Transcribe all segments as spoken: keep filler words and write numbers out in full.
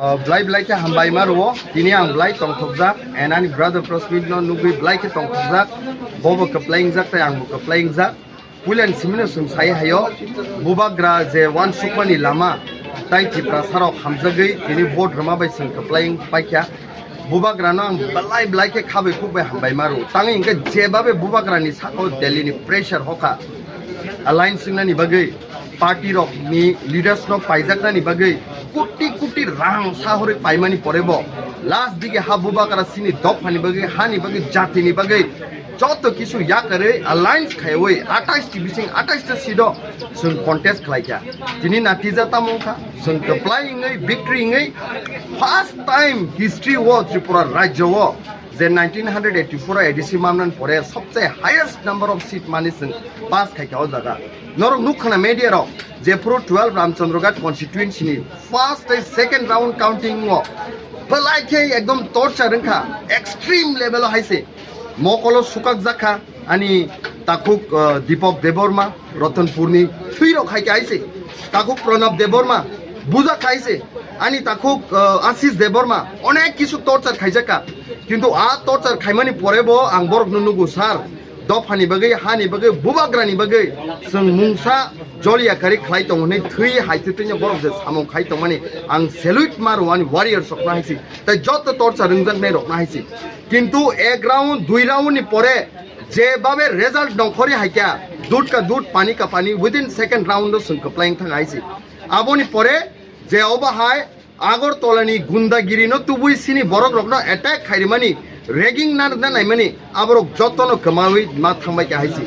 Uh, belai belai khe hambai ma rwo, tini ang belai tongthokjak, and ani brother Prosmit no nugwi belai khe tongthokjak, bobo kwplai wngjak tei angbo kwplai wngjak. Puilani simino chwng sai hayo, bubagra je uansukmani lama, tai Tiprasa rok hamjagwi tini vote rwma bai chwng kwplai wng paikha. Bubagrano ang belai belai khe khabai khukbai hambai ma rwo. Tangwi hwnkhe jebabe bubagrani saka o Delhi ni pressure hoka, alliance wngnani bagwi, party rokni leaders no paijaknani bagwi koti koti rang sahorwi paimani porebo last dige ha bubagra chini dophani bagwi, hani bagwi, jatini bagwi joto kisu yakarwi alliance khaiwi atais ti bising atais ta seat o chwng contest khlaikha. Tini natija tamo wngkha, chwng kwplai wngwi, victory wngwi, first time history o Tripura rajyo o je nineteen eighty-four A D C mamnani pore sobse highest number of seat mani chwng pass khaikha o jaga. Norok nukkhana media rok, jephuru twelve Ramchandraghat constituency ni first tei second round counting o belai khe ekdom torture wngkha, extreme level o hai se mokolo sukak jakha ani takhuk, uh, Deepak Debbarma, Ratanpur ni thwi rok hai khe hai se takhuk Pranab Debbarma bujak hai se ani takhuk, uh, Ashish Debbarma onek kisu torture khaijakha, kintu a torture khaimani pore bo ang borok no nugo sir, dophani bagwi, hani bagwi, bubagrani bagwi chwng mungsa joliya kari khlai tongo hwnwi thwi hai thwi thwino borok je samung khai tongmani ang salute ma rwani warriors rokno hai se, tei joto torture wngjaknai rokno hai se. Kintu ek round, dui round ni pore je babe result nongkhori hai kya, dud ka dud, pani ka pani, within second round o chwng kwplai wng thang hai se. Aboni pore je obo hai Agartala ni gundagiri no tubui sini borok rok no attack khairmani, ragging na, na naimani, aborok joto no kwmawi ma thangbai kha hai se.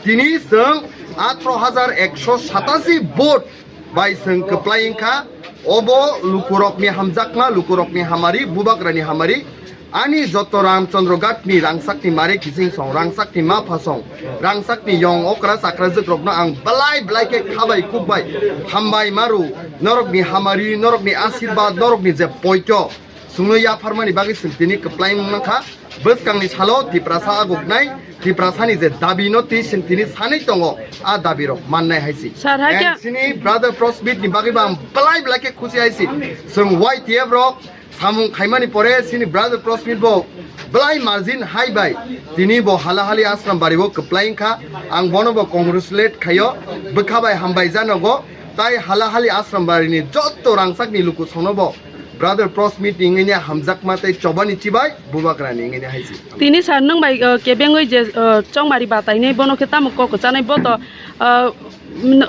Tini chwng atro hajar ekso satasi vote bai chwng kwplai wngkha. Obo lukurok ni hamjakma, lukurok ni hamari, bubagra ni hamari, ani joto Ramchandraghat ni rangchak ni mare kiching song, rangchak ni mapha song, rangchak ni yong okra chakrajwk rokno ang belai belai khe khabai khukbai hambai ma rwo. Norok ni hamari, norok ni asirwad, norok ni je poito chwngno yapharmani bagwi chwng tini kwplai wng mankha. Bwskang ni salo Tiprasa aguknai, Tiprasa ni je dabi no twi chwng tini sanwi tongo, a dabi rok mannai hai se. Sir, hai khe chini brother Prosmit ni bagwi bo ang belai belai khe khusi hai se. Chwng Y T F rok samung khaimani pore chini brother Prosmit bo belai margin hai bai tini bo Halahali Ashram bari o kwplai wngkha. Ang bono bo congratulate khaio, bwkha bai hambai janogo, tai Halahali Ashram bari ni jotto rangchak ni luku songno bo brother Prosmit ni wngwi hamjakma tei chobani chibai bubagra ni wngwi hai se. Tini sir nwng bai, uh, kebengwi je, uh, chongmari batainai bono khe tamo kok chanai bo to, uh,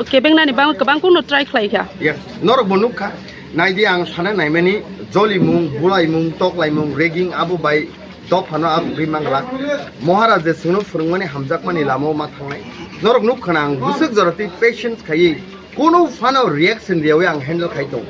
Kebeng nani bang kwbang kunu try khlai kha. Yes, norok bo nukha. Naidi ang sana naimani jolimung, bulaimung, toklaimung, ragging abo bai dophano abo gwi manglak. Maharaj je chwngno phwrwngmani hamjakmani lama o ma thangnai. Norok nukha na ang bwswk jora twi patience khaiwi kunu phano reaction riyawi ang handle khai tong.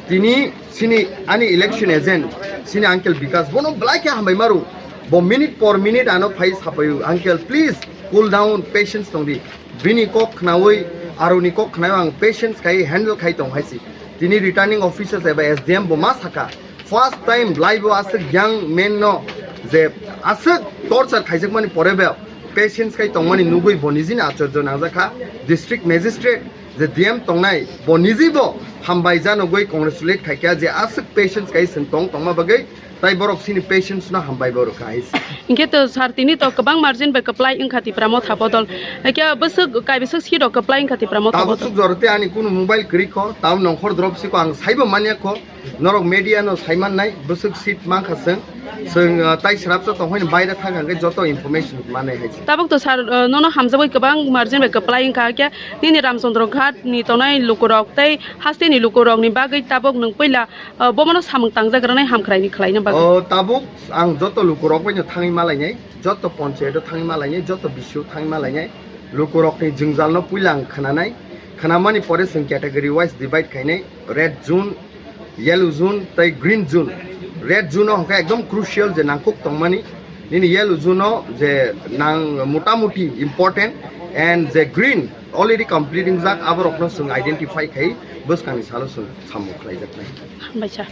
Tini sini ani election agent sini uncle Bikas bono belai khe hambai maru. Bo minute por minute ano phai sapayu, "Uncle, please cool down, patience tongdi." Bini kok khnaui, aroni kok khnaui ang patience khai handle khai tong hai si. Tini returning officers eba S D M bo ma saka, first time life o aswk young man no je aswk torture khaijakmani pore bo patience khai tongmani nugui bo nijini achorjo nangjakha. District magistrate je D M tongnai bo niji bo hambai janogoi congratulate khaikha je aswk patience khai chwng tong tongma bagwi. Tai borok sini patience no hambai borok hai se. Hinkhe to sir, tini to kwbang margin bai kwplai wngkha Tipra Motha bodol. Hinkhe bwswk, kaibwswk sirok kwplai wngkha Tipra Motha bodol. Tabuk suk jorote ani kunu mobile kwrwi kho, tamo nongkhor drop siko ang saibo manya kho. Norok media no saimannai, bwswk seat mankha chwng. Chwng, uh, tai srapsa tongkhaini baire thangkha hwnkhe joto information manai hai se. Tabuk to sir, uh, nono hamjagwi kwbang margin bai kwplai wngkha, hinkhe nini Ramchandra Ghat ni tongnai lukurok tei hasteni lukurokni bagwi tabuk nwng puila, uh, bomono samung tangjak rwnai hamkhraini khlaina bagwi. O, tabuk ang joto lukurok baino thangwi malainai, joto ponchayat o thangwi malainai, joto B C O thangwi malainai, lukurokni jwngjalno puila ang khwnanai, khwnamani pore chwng category wise divide khainai, red zone, yellow zone tei green zone. Red zone o hwnkhe ekdom crucial je nangkuk tongmani, nini yellow zone o je nang motamuti important, and je green already complete wngjak, aborokno chwng identify khai bwskangni salo chwng samung khlaijaknai. Hambaisa.